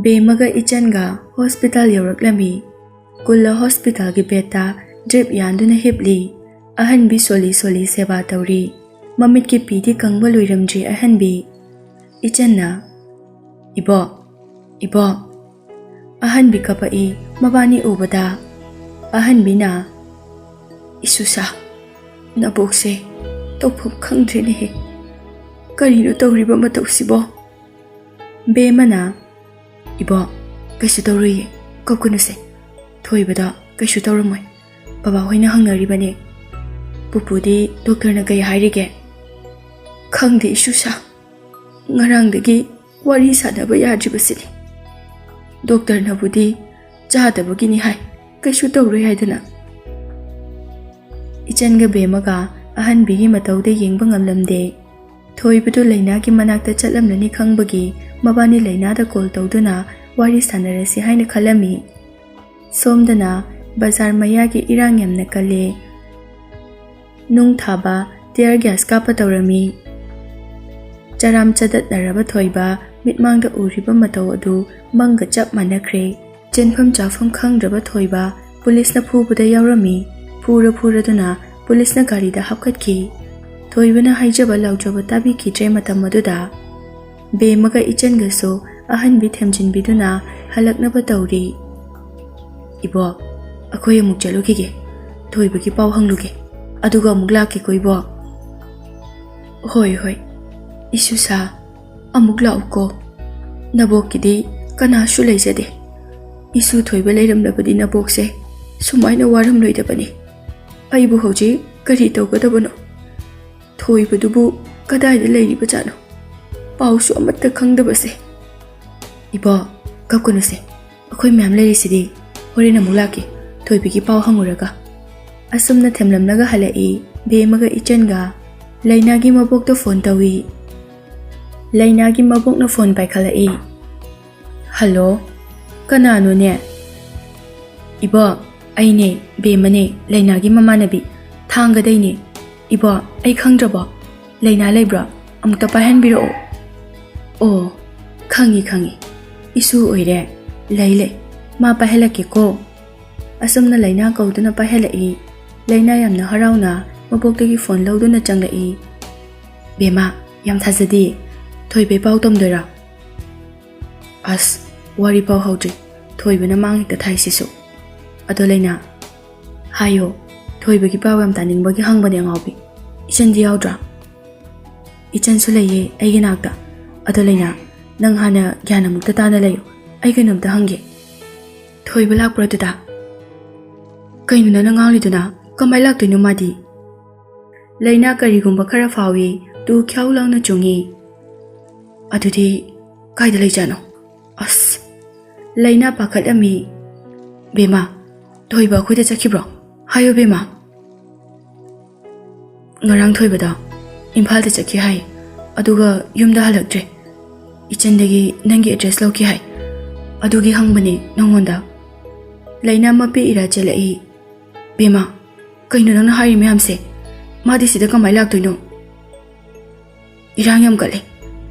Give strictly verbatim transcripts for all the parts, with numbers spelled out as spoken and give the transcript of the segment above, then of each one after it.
ꯕꯦꯝꯃꯒ ꯏꯆꯟꯒ hospital ꯌꯧꯔꯛꯂꯝꯃꯤ꯫ ꯀꯨꯜꯂ ꯍꯣꯁꯄꯤꯇꯥꯜꯒꯤ ꯕꯦꯗꯇ drip ꯌꯥꯟꯗꯨꯅ ꯍꯤꯞꯂꯤ꯫ ꯑꯍꯟꯕꯤ Solly Solly ꯁꯦꯕꯥ ꯇꯧꯔꯤ꯫ ꯃꯃꯤꯠꯀꯤ ꯄꯤꯗꯤ ꯀꯪꯕ ꯂꯣꯏꯔꯝꯗ꯭ꯔꯤ ꯑꯍꯟꯕꯤ꯫ ꯏꯆꯟꯅ, "ꯏꯕꯣꯛ, ꯏꯕꯣꯛ!" ꯑꯍꯟꯕꯤ ꯀꯞꯄꯛꯏ ꯃꯕꯥꯅꯤ ꯎꯕꯗ꯫ ꯑꯍꯟꯕꯤꯅ, "ꯏꯁꯨꯁꯥ, ꯅꯕꯣꯛꯁꯦ ꯇꯧꯐꯝ ꯈꯪꯗ꯭ꯔꯦꯅꯦꯍꯦ꯫ ꯀꯔꯤꯅꯣ ꯇꯧꯔꯤꯕ ꯃꯇꯧꯁꯤꯕꯣ?" ꯕꯦꯝꯃꯅ, "ꯏꯕꯣꯛ, ꯀꯩꯁꯨ ꯇꯧꯔꯣꯏꯌꯦ, ꯀꯞꯀꯅꯨꯁꯦ꯫ ꯊꯣꯏꯕꯗꯣ ꯀꯩꯁꯨ ꯇꯧꯔꯝꯃꯣꯏ꯫ ꯕꯕꯥꯍꯣꯏꯅ ꯍꯪꯅꯔꯤꯕꯅꯦ꯫ ꯄꯨꯄꯨꯗꯤ ꯗꯣꯛꯇꯔꯅ ꯀꯩ ꯍꯥꯏꯔꯤꯒꯦ?" "ꯈꯪꯗꯦ ꯏꯁꯨꯁꯥ꯫ ꯉꯔꯥꯡꯗꯒꯤ ꯋꯥꯔꯤ ꯁꯥꯟꯅꯕ ꯌꯥꯗ꯭ꯔꯤꯕꯁꯤꯅꯤ꯫ ꯗꯣꯛꯇꯔꯅꯕꯨꯗꯤ ꯆꯥꯗꯕꯒꯤꯅꯤ ꯍꯥꯏ, ꯀꯩꯁꯨ ꯇꯧꯔꯣꯏ ꯍꯥꯏꯗꯅ꯫" ꯏꯆꯟꯒ ꯕꯦꯝꯃꯒ ꯑꯍꯟꯕꯤꯒꯤ ꯃꯇꯧꯗ ꯌꯦꯡꯕ ꯉꯝꯂꯝꯗꯦ꯫ ꯊꯣꯏꯕꯗꯨ ꯂꯩꯅꯥꯒꯤ ꯃꯅꯥꯛꯇ ꯆꯠꯂꯝꯂꯅꯤ ꯈꯪꯕꯒꯤ ꯃꯕꯥꯅꯤ ꯂꯩꯅꯥꯗ ꯀꯣꯜ ꯇꯧꯗꯨꯅ ꯋꯥꯔꯤ ꯁꯥꯟꯅꯔꯁꯤ ꯍꯥꯏꯅ ꯈꯜꯂꯝꯃꯤ꯫ ꯁꯣꯝꯗꯅ ꯕꯖꯥꯔ ꯃꯌꯥꯒꯤ ꯏꯔꯥꯡ ꯌꯥꯝꯅ ꯀꯜꯂꯦ꯫ ꯅꯨꯡ ꯊꯥꯕ, ꯇꯤꯌꯔ ꯒ꯭ꯌꯥꯁ ꯀꯥꯞꯄ ꯇꯧꯔꯝꯃꯤ꯫ ꯆꯔꯥꯝ ꯆꯗꯠꯅꯔꯕ ꯊꯣꯏꯕ ꯃꯤꯠꯃꯥꯡꯗ ꯎꯔꯤꯕ ꯃꯇꯧ ꯑꯗꯨ ꯃꯪꯒ ꯆꯞ ꯃꯥꯟꯅꯈ꯭ꯔꯦ꯫ ꯆꯦꯟꯐꯝ ꯆꯥꯐꯝ ꯈꯪꯗ꯭ꯔꯕ ꯊꯣꯏꯕ ꯄꯨꯂꯤꯁꯅ ꯐꯨꯕꯗ ꯌꯥꯎꯔꯝꯃꯤ꯫ ꯐꯨꯔ ꯐꯨꯔꯗꯨꯅ ꯄꯨꯂꯤꯁꯅ ꯒꯥꯔꯤꯗ ꯍꯥꯞꯀꯠꯈꯤ꯫ ꯊꯣꯏꯕꯅ ꯍꯥꯏꯖꯕ ꯂꯥꯎꯖꯕ ꯇꯥꯕꯤꯈꯤꯗ꯭ꯔꯦ ꯃꯇꯝ ꯑꯗꯨꯗ꯫ ꯕꯦꯝꯃꯒ ꯏꯆꯟꯒꯁꯨ ꯑꯍꯟꯕꯤ ꯊꯦꯝꯖꯤꯟꯕꯤꯗꯨꯅ ꯍꯜꯂꯛꯅꯕ ꯇꯧꯔꯤ꯫ "ꯏꯕꯣꯛ, ꯑꯩꯈꯣꯏ ꯑꯃꯨꯛ ꯆꯠꯂꯨꯈꯤꯒꯦ꯫ ꯊꯣꯏꯕꯒꯤ ꯄꯥꯎ ꯍꯪꯂꯨꯒꯦ꯫ ꯑꯗꯨꯒ ꯑꯃꯨꯛ ꯂꯥꯛꯀꯦꯀꯣ ꯏꯕꯣꯛ꯫" "ꯍꯣꯏ, ꯍꯣꯏ꯫ ꯏꯁꯨꯁꯥ, ꯑꯃꯨꯛ ꯂꯥꯛꯎꯀꯣ꯫ ꯅꯕꯣꯛꯀꯤꯗꯤ ꯀꯅꯥꯁꯨ ꯂꯩꯖꯗꯦ꯫ ꯏꯁꯨ ꯊꯣꯏꯕ ꯂꯩꯔꯝꯂꯕꯗꯤ ꯅꯕꯣꯛꯁꯦ ꯁꯨꯃꯥꯏꯅ ꯋꯥꯔꯝꯂꯣꯏꯗꯕꯅꯤ꯫ ꯑꯩꯕꯨ ꯍꯧꯖꯤꯛ ꯀꯔꯤ ꯇꯧꯒꯗꯕꯅꯣ? ꯊꯣꯏꯕꯗꯨꯕꯨ ꯀꯗꯥꯏꯗ ꯂꯩꯔꯤꯕꯖꯥꯠꯅꯣ? ꯄꯥꯎꯁꯨ ꯑꯃꯠꯇ ꯈꯪꯗꯕꯁꯦ꯫" "ꯏꯕꯣꯛ, ꯀꯞꯀꯅꯨꯁꯦ꯫ ꯑꯩꯈꯣꯏ ꯃꯌꯥꯝ ꯂꯩꯔꯤꯁꯤꯗꯤ꯫ ꯍꯣꯔꯦꯟ ꯑꯃꯨꯛ ꯂꯥꯛꯀꯦ, ꯊꯣꯏꯕꯤꯒꯤ ꯄꯥꯎ ꯍꯪꯉꯨꯔꯒ꯫" ꯑꯁꯨꯝꯅ ꯊꯦꯝꯂꯝꯂꯒ ꯍꯜꯂꯛꯏ ꯕꯦꯝꯃꯒ ꯏꯆꯟꯒ꯫ ꯂꯩꯅꯥꯒꯤ ꯃꯕꯣꯛꯇ ꯐꯣꯟ ꯇꯧꯏ꯫ ꯂꯩꯅꯥꯒꯤ ꯃꯕꯣꯛꯅ ꯐꯣꯟ ꯄꯥꯏꯈꯠꯂꯛꯏ꯫ "ꯍꯜꯂꯣ, ꯀꯅꯥꯅꯣꯅꯦ?" "ꯏꯕꯣꯛ, ꯑꯩꯅꯦ, ꯕꯦꯝꯃꯅꯦ, ꯂꯩꯅꯥꯒꯤ ꯃꯃꯥꯟꯅꯕꯤ, ꯊꯥꯡꯒꯗꯩꯅꯦ꯫ ꯏꯕꯣꯛ, ꯑꯩ ꯈꯪꯗ꯭ꯔꯕꯣ? ꯂꯩꯅꯥ ꯂꯩꯕ꯭ꯔꯣ? ꯑꯃꯨꯛꯇ ꯄꯥꯏꯍꯟꯕꯤꯔꯛꯑꯣ꯫" "ꯑꯣ, ꯈꯪꯉꯤ, ꯈꯪꯉꯤ꯫ "ꯏꯁꯨ ꯑꯣꯏꯔꯦ, ꯂꯩ ꯂꯩ, ꯃꯥ ꯄꯥꯏꯍꯜꯂꯛꯀꯦꯀꯣ"꯫ ꯑꯁꯨꯝꯅ ꯂꯩꯅꯥ ꯀꯧꯗꯨꯅ ꯄꯥꯏꯍꯜꯂꯛꯏ꯫ ꯂꯩꯅꯥ ꯌꯥꯝꯅ ꯍꯔꯥꯎꯅ ꯃꯕꯣꯛꯇꯒꯤ ꯐꯣꯟ ꯂꯧꯗꯨꯅ ꯆꯪꯂꯛꯏ꯫ "ꯕꯦꯝꯃ, ꯌꯥꯝ ꯊꯥꯖꯗꯦ, ꯊꯣꯏꯕꯩ ꯄꯥꯎ ꯇꯝꯗꯣꯏꯔꯥ?" "ꯑꯁ, ꯋꯥꯔꯤ ꯄꯥꯎ ꯍꯧꯗ꯭ꯔꯤ, ꯊꯣꯏꯕꯅ ꯃꯥꯡ ꯍꯦꯛꯇ ꯊꯥꯏꯁꯤꯁꯨ꯫ ꯑꯗꯣ ꯂꯩꯅꯥ, ꯍꯥꯏꯌꯣ, ꯊꯣꯏꯕꯒꯤ ꯄꯥꯎ ꯌꯥꯝ ꯇꯥꯅꯤꯡꯕꯒꯤ ꯍꯪꯕꯅꯦ ꯑꯉꯥꯎꯕꯤ꯫ ꯏꯆꯟꯗꯤ ꯌꯥꯎꯗ꯭ꯔꯥ?" "ꯏꯆꯟꯁꯨ ꯂꯩꯌꯦ ꯑꯩꯒꯤ ꯅꯥꯛꯇ꯫ ꯑꯗꯣ ꯂꯩꯅꯥ, ꯅꯪ ꯍꯥꯟꯅ ꯒ꯭ꯌꯥꯟ ꯑꯃꯨꯛꯇ ꯇꯥꯅ ꯂꯩꯌꯨ, ꯑꯩ ꯀꯩꯅꯣꯝꯇ ꯍꯪꯒꯦ꯫ ꯊꯣꯏꯕ ꯂꯥꯛꯄ꯭ꯔꯣ ꯑꯗꯨꯗ?" "ꯀꯩꯅꯣ ꯅꯪꯅ ꯉꯥꯡꯂꯤꯗꯨꯅ? ꯀꯃꯥꯏ ꯂꯥꯛꯇꯣꯏꯅꯣ ꯃꯥꯗꯤ?" ꯂꯩꯅꯥ ꯀꯔꯤꯒꯨꯝꯕ ꯈꯔ ꯐꯥꯎꯏ, ꯇꯨ ꯈ꯭ꯌꯥꯎ ꯂꯥꯎꯅ ꯆꯨꯡꯉꯤ꯫ "ꯑꯗꯨꯗꯤ ꯀꯥꯏꯗ ꯂꯩꯖꯥꯠꯅꯣ? ꯑꯁ!" ꯂꯩꯅꯥ ꯄꯥꯈꯠꯂꯝꯃꯤ꯫ "ꯕꯦꯝꯃ, ꯊꯣꯏꯕ ꯑꯩꯈꯣꯏꯗ ꯆꯠꯈꯤꯕ꯭ꯔꯣ? ꯍꯥꯏꯌꯨ ꯕꯦꯝꯃ꯫" "ꯉꯔꯥꯡ ꯊꯣꯏꯕꯗꯣ ꯏꯝꯐꯥꯜꯗ ꯆꯠꯈꯤ ꯍꯥꯏ, ꯑꯗꯨꯒ ꯌꯨꯝꯗ ꯍꯜꯂꯛꯇ꯭ꯔꯦ꯫ ꯏꯆꯟꯗꯒꯤ ꯅꯪꯒꯤ ꯑꯦꯗ꯭ꯔꯦꯁ ꯂꯧꯈꯤ ꯍꯥꯏ, ꯑꯗꯨꯒꯤ ꯍꯪꯕꯅꯦ ꯅꯉꯣꯟꯗ꯫" ꯂꯩꯅꯥ ꯃꯄꯤ ꯏꯔꯥ ꯆꯦꯜꯂꯛꯏ꯫ "ꯕꯦꯝꯃ, ꯀꯩꯅꯣ ꯅꯪꯅ ꯍꯥꯏꯔꯤ ꯃꯌꯥꯝꯁꯦ? ꯃꯥꯗꯤ ꯁꯤꯗ ꯀꯃꯥꯏ ꯂꯥꯛꯇꯣꯏꯅꯣ? ꯏꯔꯥꯡ ꯌꯥꯝ ꯀꯜꯂꯦ,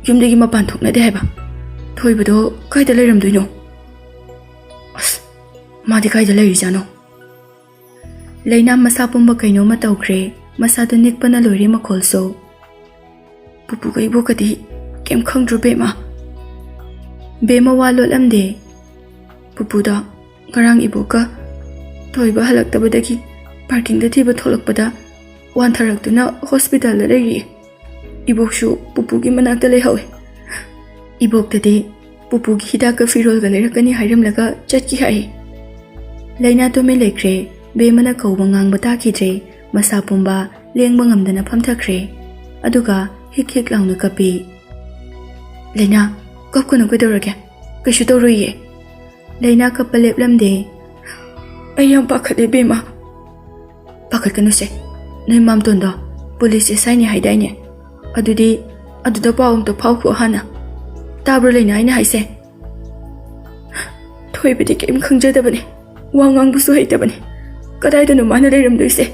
ꯌꯨꯝꯗꯒꯤ ꯃꯄꯥꯟ ꯊꯣꯛꯅꯗꯦ ꯍꯥꯏꯕ꯫ ꯊꯣꯏꯕꯗꯣ ꯀꯥꯏꯗ ꯂꯩꯔꯝꯗꯣꯏꯅꯣ? ꯑꯁ, ꯃꯥꯗꯤ ꯀꯥꯏꯗ ꯂꯩꯔꯤꯖꯥꯠꯅꯣ?" ꯂꯩꯅꯥ ꯃꯁꯥ ꯄꯨꯝꯕ ꯀꯩꯅꯣꯝꯃ ꯇꯧꯈ꯭ꯔꯦ, ꯃꯁꯥꯗꯨ ꯅꯤꯛꯄꯅ ꯂꯣꯏꯔꯦ ꯃꯈꯣꯜꯁꯨ꯫ "ꯄꯨꯄꯨꯒ ꯏꯕꯣꯛꯀꯗꯤ ꯀꯩꯝ ꯈꯪꯗ꯭ꯔꯣ ꯕꯦꯝꯃ?" ꯕꯦꯝꯃ ꯋꯥ ꯂꯣꯠꯂꯝꯗꯦ꯫ "ꯄꯨꯄꯨꯗꯣ ꯉꯔꯥꯡ ꯏꯕꯣꯛꯀ ꯊꯣꯏꯕ ꯍꯜꯂꯛꯇꯕꯗꯒꯤ ꯄꯥꯔꯀꯤꯡꯗ ꯊꯤꯕ ꯊꯣꯛꯂꯛꯄꯗ ꯋꯥꯟꯊꯔꯛꯇꯨꯅ ꯍꯣꯁꯄꯤꯇꯥꯜꯗ ꯂꯩꯔꯤ꯫ ꯏꯕꯣꯛꯁꯨ ꯄꯨꯄꯨꯒꯤ ꯃꯅꯥꯛꯇ ꯂꯩꯍꯧꯋꯦ꯫ ꯏꯕꯣꯛꯇꯗꯤ ꯄꯨꯄꯨꯒꯤ ꯍꯤꯗꯥꯛꯀ ꯐꯤꯔꯣꯜꯒ ꯂꯩꯔꯛꯀꯅꯤ ꯍꯥꯏꯔꯝꯂꯒ ꯆꯠꯈꯤ ꯍꯥꯏ꯫" ꯂꯩꯅꯥ ꯇꯨꯃꯤꯟ ꯂꯩꯈ꯭ꯔꯦ꯫ ꯕꯦꯝꯃꯅ ꯀꯧꯕ ꯉꯥꯡꯕ ꯇꯥꯈꯤꯗ꯭ꯔꯦ꯫ ꯃꯁꯥ ꯄꯨꯝꯕ ꯂꯦꯡꯕ ꯉꯝꯗꯅ ꯐꯝꯊꯈ꯭ꯔꯦ꯫ ꯑꯗꯨꯒ ꯍꯤꯛ ꯍꯤꯛ ꯂꯥꯎꯅ ꯀꯞꯄꯤ꯫ "ꯂꯩꯅꯥ, ꯀꯞꯀꯅꯨ, ꯀꯩꯗꯧꯔꯒꯦ? ꯀꯩꯁꯨ ꯇꯧꯔꯣꯏꯌꯦ꯫" ꯂꯩꯅꯥ ꯀꯞꯄ ꯂꯦꯞꯂꯝꯗꯦ꯫ "ꯑꯩ ꯌꯥꯝ ꯄꯥꯈꯠꯂꯦ ꯕꯦꯝꯃ꯫" "ꯄꯥꯈꯠꯀꯅꯨꯁꯦ, ꯅꯣꯏ ꯃꯥꯝꯇꯣꯟꯗꯣ ꯄꯨꯂꯤꯁ ꯑꯦꯁ ꯑꯥꯏꯅꯤ ꯍꯥꯏꯗꯥꯏꯅꯦ? ꯑꯗꯨꯗꯤ ꯑꯗꯨꯗ ꯄꯥꯎ ꯑꯝꯇ ꯐꯥꯎꯈꯣ ꯍꯥꯟꯅ꯫ ꯇꯥꯕ꯭ꯔꯣ ꯂꯩꯅꯥ ꯑꯩꯅ ꯍꯥꯏꯁꯦ? ꯊꯣꯏꯕꯗꯤ ꯀꯔꯤꯝ ꯈꯪꯖꯗꯕꯅꯦ, ꯋꯥ ꯉꯥꯡꯕꯁꯨ ꯍꯩꯇꯕꯅꯦ꯫ ꯀꯗꯥꯏꯗꯅꯣ ꯃꯥꯅ ꯂꯩꯔꯝꯗꯣꯏꯁꯦ?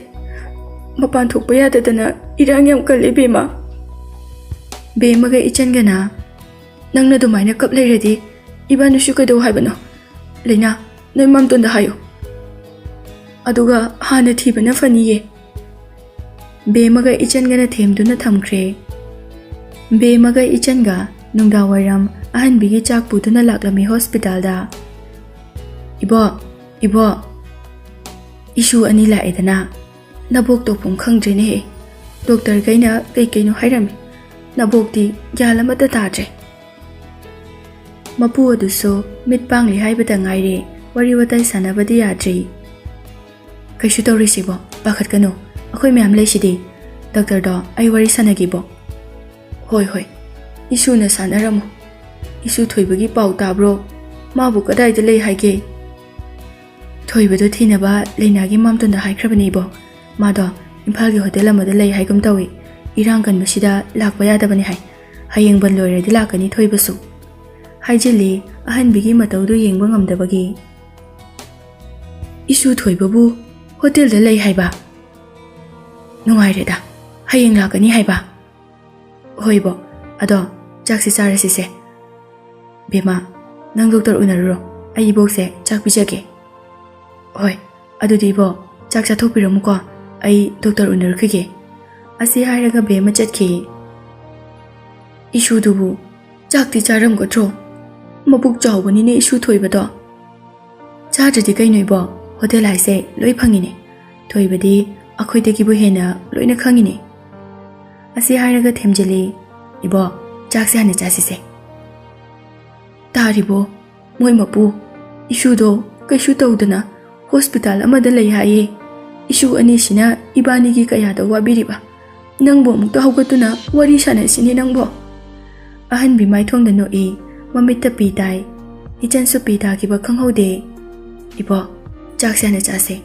ꯃꯄꯥꯟ ꯊꯣꯛꯄ ꯌꯥꯗꯗꯅ ꯏꯔꯥꯡ ꯌꯥꯝ ꯀꯜꯂꯦ ꯕꯦꯝꯃ꯫" ꯕꯦꯝꯃꯒ ꯏꯆꯟꯒꯅ, "ꯅꯪꯅ ꯑꯗꯨꯃꯥꯏꯅ ꯀꯞ ꯂꯩꯔꯗꯤ ꯏꯕꯥꯅꯤꯁꯨ ꯀꯩꯗꯧ ꯍꯥꯏꯕꯅꯣ? ꯂꯩꯅꯥ, ꯅꯣꯏ ꯃꯥꯝꯇꯣꯟꯗ ꯍꯥꯏꯌꯨ꯫ ꯑꯗꯨꯒ ꯍꯥꯟꯅ ꯊꯤꯕꯅ ꯐꯅꯤꯌꯦ꯫ ꯕꯦꯝꯃꯒ ꯏꯆꯟꯒꯅ ꯊꯦꯝꯗꯨꯅ ꯊꯝꯈ꯭ꯔꯦ꯫ ꯕꯦꯝꯃꯒ ꯏꯆꯟꯒ ꯅꯨꯡꯗꯥꯡꯋꯥꯏꯔꯝ ꯑꯍꯟꯕꯤꯒꯤ ꯆꯥꯛ ꯄꯨꯗꯨꯅ ꯂꯥꯛꯂꯝꯃꯤ ꯍꯣꯁꯄꯤꯇꯥꯜꯗ꯫ "ꯏꯕꯣ, ꯏꯕꯣ, ꯏꯁꯨ ꯑꯅꯤ ꯂꯥꯛꯑꯦꯗꯅ꯫ ꯅꯕꯣꯛ ꯇꯧꯐꯝ ꯈꯪꯗ꯭ꯔꯦꯅꯦꯍꯦ꯫ ꯗꯣꯛꯇꯔꯈꯩꯅ ꯀꯩ ꯀꯩꯅꯣ ꯍꯥꯏꯔꯝꯃꯤ꯫ ꯅꯕꯣꯛꯇꯤ ꯒ꯭ꯌꯥꯟ ꯑꯃꯠꯇ ꯇꯥꯗ꯭ꯔꯦ꯫" ꯃꯄꯨ ꯑꯗꯨꯁꯨ ꯃꯤꯠ ꯄꯥꯡꯂꯤ ꯍꯥꯏꯕꯇ ꯉꯥꯏꯔꯦ, ꯋꯥꯔꯤ ꯋꯥꯇꯥꯏ ꯁꯥꯟꯅꯕꯗꯤ ꯌꯥꯗ꯭ꯔꯤ꯫ "ꯀꯩꯁꯨ ꯇꯧꯔꯣꯏꯁꯤꯕꯣ, ꯄꯥꯈꯠꯀꯅꯨ, ꯑꯩꯈꯣꯏ ꯃꯌꯥꯝ ꯂꯩꯁꯤꯗꯤ꯫ ꯗꯣꯛꯇꯔꯗꯣ ꯑꯩ ꯋꯥꯔꯤ ꯁꯥꯟꯅꯒꯦꯕꯣ꯫" "ꯍꯣꯏ, ꯍꯣꯏ, ꯏꯁꯨꯅ ꯁꯥꯟꯅꯔꯝꯃꯨ꯫ ꯏꯁꯨ ꯊꯣꯏꯕꯒꯤ ꯄꯥꯎ ꯇꯥꯕ꯭ꯔꯣ? ꯃꯥꯕꯨ ꯀꯗꯥꯏꯗ ꯂꯩ ꯍꯥꯏꯒꯦ?" "ꯊꯣꯏꯕꯗꯣ ꯊꯤꯅꯕ ꯂꯩꯅꯥꯒꯤ ꯃꯥꯝꯇꯣꯟꯗ ꯍꯥꯏꯈ꯭ꯔꯕꯅꯦ ꯏꯕꯣ꯫ ꯃꯥꯗꯣ ꯏꯝꯐꯥꯜꯒꯤ ꯍꯣꯇꯦꯜ ꯑꯃꯗ ꯂꯩ ꯍꯥꯏꯒꯨꯝ ꯇꯧꯏ꯫ ꯏꯔꯥꯡ ꯀꯟꯕꯁꯤꯗ ꯂꯥꯛꯄ ꯌꯥꯗꯕꯅꯤ ꯍꯥꯏ꯫ ꯍꯌꯦꯡ ꯕꯟ ꯂꯣꯏꯔꯗꯤ ꯂꯥꯛꯀꯅꯤ ꯊꯣꯏꯕꯁꯨ", ꯍꯥꯏꯖꯤꯜꯂꯤ, ꯑꯍꯟꯕꯤꯒꯤ ꯃꯇꯧꯗꯨ ꯌꯦꯡꯕ ꯉꯝꯗꯕꯒꯤ꯫ "ꯏꯁꯨ ꯊꯣꯏꯕꯕꯨ ꯍꯣꯇꯦꯜꯗ ꯂꯩ ꯍꯥꯏꯕ? ꯅꯨꯡꯉꯥꯏꯔꯦꯗ, ꯍꯌꯦꯡ ꯂꯥꯛꯀꯅꯤ ꯍꯥꯏꯕ?" "ꯍꯣꯏ ꯏꯕꯣ, ꯑꯗꯣ ꯆꯥꯛꯁꯦ ꯆꯥꯔꯁꯤꯁꯦ꯫ ꯕꯦꯝꯃ, ꯅꯪ ꯗꯣꯛꯇꯔ ꯎꯅꯔꯨꯔꯣ, ꯑꯩ ꯏꯕꯣꯛꯁꯦ ꯆꯥꯛ ꯄꯤꯖꯒꯦ꯫" "ꯍꯣꯏ, ꯑꯗꯨꯗꯤ ꯏꯕꯣ, ꯆꯥꯛ ꯆꯥꯊꯣꯛꯄꯤꯔꯝꯃꯨꯀꯣ, ꯑꯩ ꯗꯣꯛꯇꯔ ꯎꯅꯔꯨꯈꯤꯒꯦ꯫" ꯑꯁꯤ ꯍꯥꯏꯔꯒ ꯕꯦꯝꯃ ꯆꯠꯈꯤ꯫ "ꯏꯁꯨꯗꯨꯕꯨ ꯆꯥꯛꯇꯤ ꯆꯥꯔꯝꯒꯗ꯭ꯔꯣ? ꯃꯕꯨꯛ ꯆꯥꯎꯕꯅꯤꯅꯦ ꯏꯁꯨ ꯊꯣꯏꯕꯗꯣ꯫" "ꯆꯥꯗ꯭ꯔꯗꯤ ꯀꯩꯅꯣ ꯏꯕꯣ, ꯍꯣꯇꯦꯜ ꯍꯥꯏꯁꯦ ꯂꯣꯏ ꯐꯪꯉꯤꯅꯦ꯫ ꯊꯣꯏꯕꯗꯤ ꯑꯩꯈꯣꯏꯗꯒꯤꯕꯨ ꯍꯦꯟꯅ ꯂꯣꯏꯅ ꯈꯪꯉꯤꯅꯦ꯫" ꯑꯁꯤ ꯍꯥꯏꯔꯒ ꯊꯦꯝꯖꯤꯜꯂꯤ꯫ "ꯏꯕꯣ, ꯆꯥꯛꯁꯦ ꯍꯥꯟꯅ ꯆꯥꯁꯤꯁꯦ꯫" "ꯇꯥꯔꯤꯕꯣ? ꯃꯣꯏ ꯃꯄꯨ, ꯏꯁꯨꯗꯣ ꯀꯩꯁꯨ ꯇꯧꯗꯅ ꯍꯣꯁꯄꯤꯇꯥꯜ ꯑꯃꯗ ꯂꯩ ꯍꯥꯏꯌꯦ꯫ ꯏꯁꯨ ꯑꯅꯤꯁꯤꯅ ꯏꯕꯥꯅꯤꯒꯤ ꯀꯌꯥꯗ ꯋꯥꯕꯤꯔꯤꯕ꯫ ꯅꯪꯕꯨ ꯑꯃꯨꯛꯇ ꯍꯧꯒꯠꯇꯨꯅ ꯋꯥꯔꯤ ꯁꯥꯟꯅꯁꯤꯅꯦ ꯅꯪꯕꯣ꯫" ꯑꯍꯟꯕꯤ ꯃꯥꯏꯊꯣꯡꯗ ꯅꯣꯛꯏ, ꯃꯃꯤꯠꯇ ꯄꯤ ꯇꯥꯏ꯫ ꯏꯆꯟꯁꯨ ꯄꯤ ꯇꯥꯈꯤꯕ ꯈꯪꯍꯧꯗꯦ꯫ "ꯏꯕꯣ, ꯆꯥꯛꯁꯦ ꯍꯥꯟꯅ ꯆꯥꯁꯦ꯫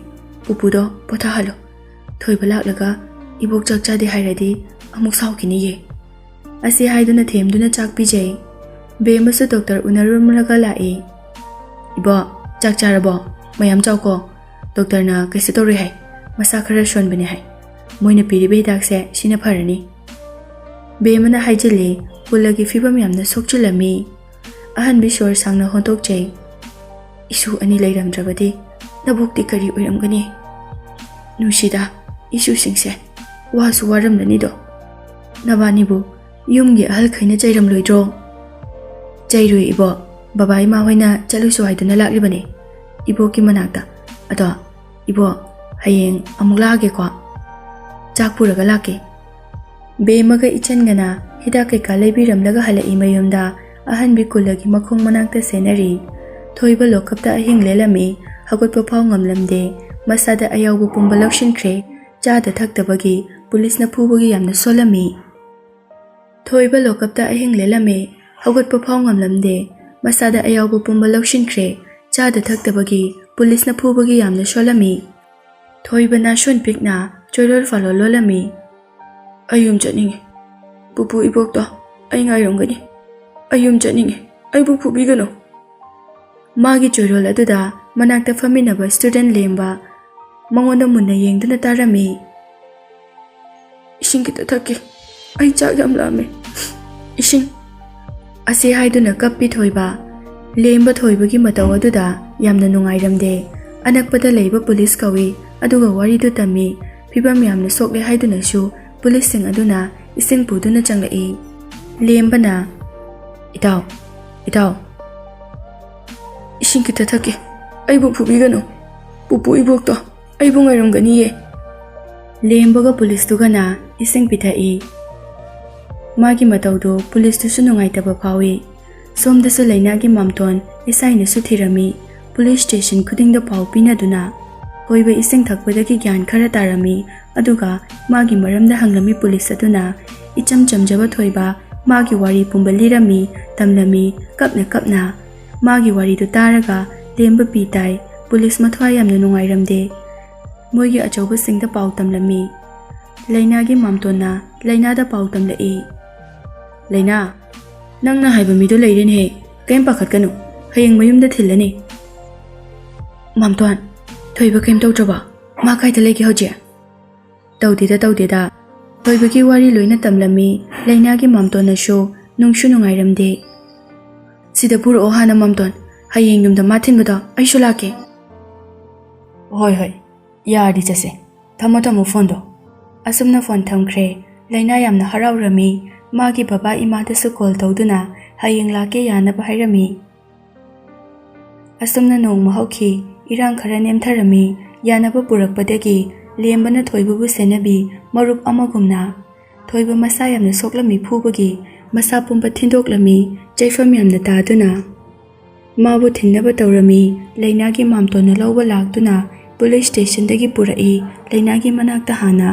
ꯄꯨꯄꯨꯗꯣ ꯄꯣꯊꯥꯍꯜꯂꯣ꯫ ꯊꯣꯏꯕ ꯂꯥꯛꯂꯒ ꯏꯕꯣꯛ ꯆꯥꯛ ꯆꯥꯗꯦ ꯍꯥꯏꯔꯗꯤ ꯑꯃꯨꯛ ꯁꯥꯎꯈꯤꯅꯤꯌꯦ꯫" ꯑꯁꯤ ꯍꯥꯏꯗꯨꯅ ꯊꯦꯝꯗꯨꯅ ꯆꯥꯛ ꯄꯤꯖꯩ꯫ ꯕꯦꯝꯃꯁꯨ ꯗꯣꯛꯇꯔ ꯎꯅꯔꯨꯔꯝꯂꯒ ꯂꯥꯛꯏ꯫ "ꯏꯕꯣ, ꯆꯥꯛ ꯆꯥꯔꯕꯣ? ꯃꯌꯥꯝ ꯆꯥꯎꯀꯣ꯫ ꯗꯣꯛꯇꯔꯅ ꯀꯩꯁꯨ ꯇꯧꯔꯣꯏ ꯍꯥꯏ꯫ ꯃꯁꯥ ꯈꯔ ꯁꯣꯟꯕꯅꯦ ꯍꯥꯏ꯫ ꯃꯣꯏꯅ ꯄꯤꯔꯤꯕ ꯍꯤꯗꯥꯛꯁꯦ ꯁꯤꯅ ꯐꯔꯅꯤ꯫" ꯕꯦꯝꯃꯅ ꯍꯥꯏꯖꯤꯜꯂꯤ꯫ ꯄꯨꯜꯂꯒꯤ ꯐꯤꯕꯝ ꯌꯥꯝꯅ ꯁꯣꯛꯆꯤꯜꯂꯝꯃꯤ꯫ ꯑꯍꯟꯕꯤ ꯁꯣꯔ ꯁꯥꯡꯅ ꯍꯣꯟꯗꯣꯛꯆꯩ꯫ "ꯏꯁꯨ ꯑꯅꯤ ꯂꯩꯔꯝꯗ꯭ꯔꯕꯗꯤ ꯅꯕꯣꯛꯇꯤ ꯀꯔꯤ ꯑꯣꯏꯔꯝꯒꯅꯤ? ꯅꯨꯡꯁꯤꯗ, ꯏꯁꯨꯁꯤꯡꯁꯦ ꯋꯥꯁꯨ ꯋꯥꯔꯝꯂꯅꯤꯗꯣ꯫ ꯅꯕꯥꯅꯤꯕꯨ ꯌꯨꯝꯒꯤ ꯑꯍꯜꯈꯩꯅ ꯆꯩꯔꯝꯂꯣꯏꯗ꯭ꯔꯣ?" "ꯆꯩꯔꯣꯏ ꯏꯕꯣꯛ, ꯕꯕꯥ ꯏꯃꯥ ꯍꯣꯏꯅ ꯆꯠꯂꯨꯁꯨ ꯍꯥꯏꯗꯨꯅ ꯂꯥꯛꯂꯤꯕꯅꯦ ꯏꯕꯣꯛꯀꯤ ꯃꯅꯥꯛꯇ꯫ ꯑꯗꯣ ꯏꯕꯣꯛ, ꯍꯌꯦꯡ ꯑꯃꯨꯛ ꯂꯥꯛꯑꯒꯦꯀꯣ꯫ ꯆꯥꯛ ꯄꯨꯔꯒ ꯂꯥꯛꯀꯦ꯫" ꯕꯦꯝꯃꯒ ꯏꯆꯟꯒꯅ ꯍꯤꯗꯥꯛ ꯀꯩꯀꯥ ꯂꯩꯕꯤꯔꯝꯂꯒ ꯍꯜꯂꯛꯏ ꯃꯌꯨꯝꯗ꯫ ꯑꯍꯟꯕꯤ ꯀꯨꯜꯂꯒꯤ ꯃꯈꯣꯡ ꯃꯅꯥꯛꯇ ꯁꯦꯟꯅꯔꯤ꯫ ꯊꯣꯏꯕ ꯂꯣꯀꯞꯇ ꯑꯍꯤꯡ ꯂꯦꯜꯂꯝꯃꯤ꯫ ꯍꯧꯒꯠꯄ ꯐꯥꯎ ꯉꯝꯂꯝꯗꯦ꯫ ꯃꯁꯥꯗ ꯑꯌꯥꯎꯕ ꯄꯨꯝꯕ ꯂꯧꯁꯤꯟꯈ꯭ꯔꯦ꯫ ꯆꯥꯗ ꯊꯛꯇꯕꯒꯤ ꯄꯨꯂꯤꯁꯅ ꯐꯨꯕꯒꯤ ꯌꯥꯝꯅ ꯁꯣꯜꯂꯝꯃꯤ꯫ ꯊꯣꯏꯕ ꯂꯣꯀꯞꯇ ꯑꯍꯤꯡ ꯂꯦꯜꯂꯝꯃꯤ꯫ ꯍꯧꯒꯠꯄ ꯐꯥꯎ ꯉꯝꯂꯝꯗꯦ꯫ ꯃꯁꯥꯗ ꯑꯌꯥꯎꯕ ꯄꯨꯝꯕ ꯂꯧꯁꯤꯟꯈ꯭ꯔꯦ꯫ ꯆꯥꯗ ꯊꯛꯇꯕꯒꯤ ꯄꯨꯂꯤꯁꯅ ꯐꯨꯕꯒꯤ ꯌꯥꯝꯅ ꯁꯣꯜꯂꯝꯃꯤ꯫ ꯊꯣꯏꯕꯅ ꯁꯣꯟ ꯄꯤꯛꯅ ꯆꯣꯏꯔꯣꯜ ꯐꯥꯂꯣꯜ ꯂꯣꯜꯂꯝꯃꯤ꯫ "ꯑꯩ ꯌꯨꯝ ꯆꯠꯅꯤꯡꯉꯤ꯫ ꯄꯨꯄꯨ ꯏꯕꯣꯛꯇꯣ ꯑꯩ ꯉꯥꯏꯔꯝꯒꯅꯤ꯫ ꯑꯩ ꯌꯨꯝ ꯆꯠꯅꯤꯡꯉꯤ꯫ ꯑꯩꯕꯨ ꯐꯨꯕꯤꯒꯅꯨ꯫" ꯃꯥꯒꯤ ꯆꯣꯏꯔꯣꯜ ꯑꯗꯨꯗ ꯃꯅꯥꯛꯇ ꯐꯝꯃꯤꯟꯅꯕ ꯁ꯭ꯇꯨꯗꯦꯟꯠ ꯂꯦꯝꯕ ꯃꯉꯣꯟꯗ ꯃꯨꯟꯅ ꯌꯦꯡꯗꯨꯅ ꯇꯥꯔꯝꯃꯤ꯫ "ꯏꯁꯤꯡ ꯈꯤꯇ ꯊꯛꯀꯦ꯫ ꯑꯩ ꯆꯥꯛ ꯌꯥꯝ ꯂꯥꯝꯃꯦ꯫ ꯏꯁꯤꯡ꯫" ꯑꯁꯤ ꯍꯥꯏꯗꯨꯅ ꯀꯞꯄꯤ ꯊꯣꯏꯕ꯫ ꯂꯦꯝꯕ ꯊꯣꯏꯕꯒꯤ ꯃꯇꯧ ꯑꯗꯨꯗ ꯌꯥꯝꯅ ꯅꯨꯡꯉꯥꯏꯔꯝꯗꯦ꯫ ꯑꯅꯛꯄꯗ ꯂꯩꯕ ꯄꯨꯂꯤꯁ ꯀꯧꯏ, ꯑꯗꯨꯒ ꯋꯥꯔꯤꯗꯨ ꯇꯝꯃꯤ꯫ ꯐꯤꯕꯝ ꯌꯥꯝꯅ ꯁꯣꯛꯂꯦ ꯍꯥꯏꯗꯨꯅꯁꯨ ꯄꯨꯂꯤꯁꯁꯤꯡ ꯑꯗꯨꯅ ꯏꯁꯤꯡ ꯄꯨꯗꯨꯅ ꯆꯪꯂꯛꯏ꯫ ꯂꯦꯝꯕꯅ, "ꯏꯇꯥꯎ, ꯏꯇꯥꯎ, ꯏꯁꯤꯡ ꯈꯤꯇ ꯊꯛꯀꯦ꯫ ꯑꯩꯕꯨ ꯐꯨꯕꯤꯒꯅꯨ꯫ ꯄꯨꯄꯨ ꯏꯕꯣꯛꯇꯣ ꯑꯩꯕꯨ ꯉꯥꯏꯔꯝꯒꯅꯤꯌꯦ꯫" ꯂꯦꯝꯕꯒ ꯄꯨꯂꯤꯁꯇꯨꯒꯅ ꯏꯁꯤꯡ ꯄꯤꯊꯛꯏ꯫ ꯃꯥꯒꯤ ꯃꯇꯧꯗꯨ ꯄꯨꯂꯤꯁꯇꯨꯁꯨ ꯅꯨꯡꯉꯥꯏꯇꯕ ꯐꯥꯎꯏ꯫ ꯁꯣꯝꯗꯁꯨ ꯂꯩꯅꯥꯒꯤ ꯃꯥꯝꯇꯣꯟ ꯑꯦꯁ ꯑꯥꯏꯅꯁꯨ ꯊꯤꯔꯝꯃꯤ꯫ ꯄꯨꯂꯤꯁ ꯁ꯭ꯇꯦꯁꯟ ꯈꯨꯗꯤꯡꯗ ꯄꯥꯎ ꯄꯤꯅꯗꯨꯅ ꯊꯣꯏꯕ ꯏꯁꯤꯡ ꯊꯛꯄꯗꯒꯤ ꯒ꯭ꯌꯥꯟ ꯈꯔ ꯇꯥꯔꯝꯃꯤ꯫ ꯑꯗꯨꯒ ꯃꯥꯒꯤ ꯃꯔꯝꯗ ꯍꯪꯂꯝꯃꯤ ꯄꯨꯂꯤꯁ ꯑꯗꯨꯅ꯫ ꯏꯆꯝ ꯆꯝꯖꯕ ꯊꯣꯏꯕ ꯃꯥꯒꯤ ꯋꯥꯔꯤ ꯄꯨꯝꯕ ꯂꯤꯔꯝꯃꯤ, ꯇꯝꯂꯝꯃꯤ, ꯀꯞꯅ ꯀꯞꯅ꯫ ꯃꯥꯒꯤ ꯋꯥꯔꯤꯗꯨ ꯇꯥꯔꯒ ꯂꯦꯝꯕ ꯄꯤ ꯇꯥꯏ꯫ ꯄꯨꯂꯤꯁ ꯃꯊ꯭ꯋꯥꯏ ꯌꯥꯝꯅ ꯅꯨꯡꯉꯥꯏꯔꯝꯗꯦ꯫ ꯃꯣꯏꯒꯤ ꯑꯆꯧꯕꯁꯤꯡꯗ ꯄꯥꯎ ꯇꯝꯂꯝꯃꯤ꯫ ꯂꯩꯅꯥꯒꯤ ꯃꯥꯝꯇꯣꯟꯅ ꯂꯩꯅꯥꯗ ꯄꯥꯎ ꯇꯝꯂꯛꯏ꯫ "ꯂꯩꯅꯥ, ꯅꯪꯅ ꯍꯥꯏꯕ ꯃꯤꯗꯣ ꯂꯩꯔꯦꯅꯦꯍꯦ꯫ ꯀꯩꯝ ꯄꯥꯈꯠꯀꯅꯨ꯫ ꯍꯌꯦꯡ ꯃꯌꯨꯝꯗ ꯊꯤꯜꯂꯅꯤ꯫" "ꯃꯥꯝꯇꯣꯟ, ꯊꯣꯏꯕ ꯀꯩꯝ ꯇꯧꯗ꯭ꯔꯕꯣ? ꯃꯥ ꯀꯥꯏꯗ ꯂꯩꯒꯦ ꯍꯧꯖꯤꯛ?" "ꯇꯧꯗꯦꯗ, ꯇꯧꯗꯦꯗ꯫" ꯊꯣꯏꯕꯒꯤ ꯋꯥꯔꯤ ꯂꯣꯏꯅ ꯇꯝꯂꯝꯃꯤ꯫ ꯂꯩꯅꯥꯒꯤ ꯃꯥꯝꯇꯣꯟꯅꯁꯨ ꯅꯨꯡꯁꯨ ꯅꯨꯡꯉꯥꯏꯔꯝꯗꯦ꯫ "ꯁꯤꯗ ꯄꯨꯔꯛꯑꯣ ꯍꯥꯟꯅ, ꯃꯥꯝꯇꯣꯟ꯫ ꯍꯌꯦꯡ ꯌꯨꯝꯗ ꯃꯥ ꯊꯤꯟꯕꯗꯣ ꯑꯩꯁꯨ ꯂꯥꯛꯀꯦ꯫" "ꯍꯣꯏ, ꯍꯣꯏ, ꯌꯥꯔꯗꯤ ꯆꯠꯁꯦ꯫ ꯊꯝꯃꯣ, ꯊꯝꯃꯣ ꯐꯣꯟꯗꯣ꯫" ꯑꯁꯨꯝꯅ ꯐꯣꯟ ꯊꯝꯈ꯭ꯔꯦ꯫ ꯂꯩꯅꯥ ꯌꯥꯝꯅ ꯍꯔꯥꯎꯔꯝꯃꯤ꯫ ꯃꯥꯒꯤ ꯕꯕꯥ ꯏꯃꯥꯗꯁꯨ ꯀꯣꯜ ꯇꯧꯗꯨꯅ ꯍꯌꯦꯡ ꯂꯥꯛꯀꯦ ꯌꯥꯅꯕ ꯍꯥꯏꯔꯝꯃꯤ꯫ ꯑꯁꯨꯝꯅ ꯅꯣꯡꯃ ꯍꯧꯈꯤ꯫ ꯏꯔꯥꯡ ꯈꯔ ꯅꯦꯝꯊꯔꯝꯃꯤ꯫ ꯌꯥꯅꯕ ꯄꯨꯔꯛꯄꯗꯒꯤ ꯂꯦꯝꯕꯅ ꯊꯣꯏꯕꯕꯨ ꯁꯦꯟꯅꯕꯤ ꯃꯔꯨꯞ ꯑꯃꯒꯨꯝꯅ꯫ ꯊꯣꯏꯕ ꯃꯁꯥ ꯌꯥꯝꯅ ꯁꯣꯛꯂꯝꯃꯤ ꯐꯨꯕꯒꯤ꯫ ꯃꯁꯥ ꯄꯨꯝꯕ ꯊꯤꯟꯗꯣꯛꯂꯝꯃꯤ꯫ ꯆꯩꯐꯝ ꯌꯥꯝꯅ ꯇꯥꯗꯨꯅ ꯃꯥꯕꯨ ꯊꯤꯟꯅꯕ ꯇꯧꯔꯝꯃꯤ꯫ ꯂꯩꯅꯥꯒꯤ ꯃꯥꯝꯇꯣꯟꯅ ꯂꯧꯕ ꯂꯥꯛꯇꯨꯅ ꯄꯨꯂꯤꯁ ꯁ꯭ꯇꯦꯁꯟꯗꯒꯤ ꯄꯨꯔꯛꯏ꯫ ꯂꯩꯅꯥꯒꯤ ꯃꯅꯥꯛꯇ ꯍꯥꯟꯅ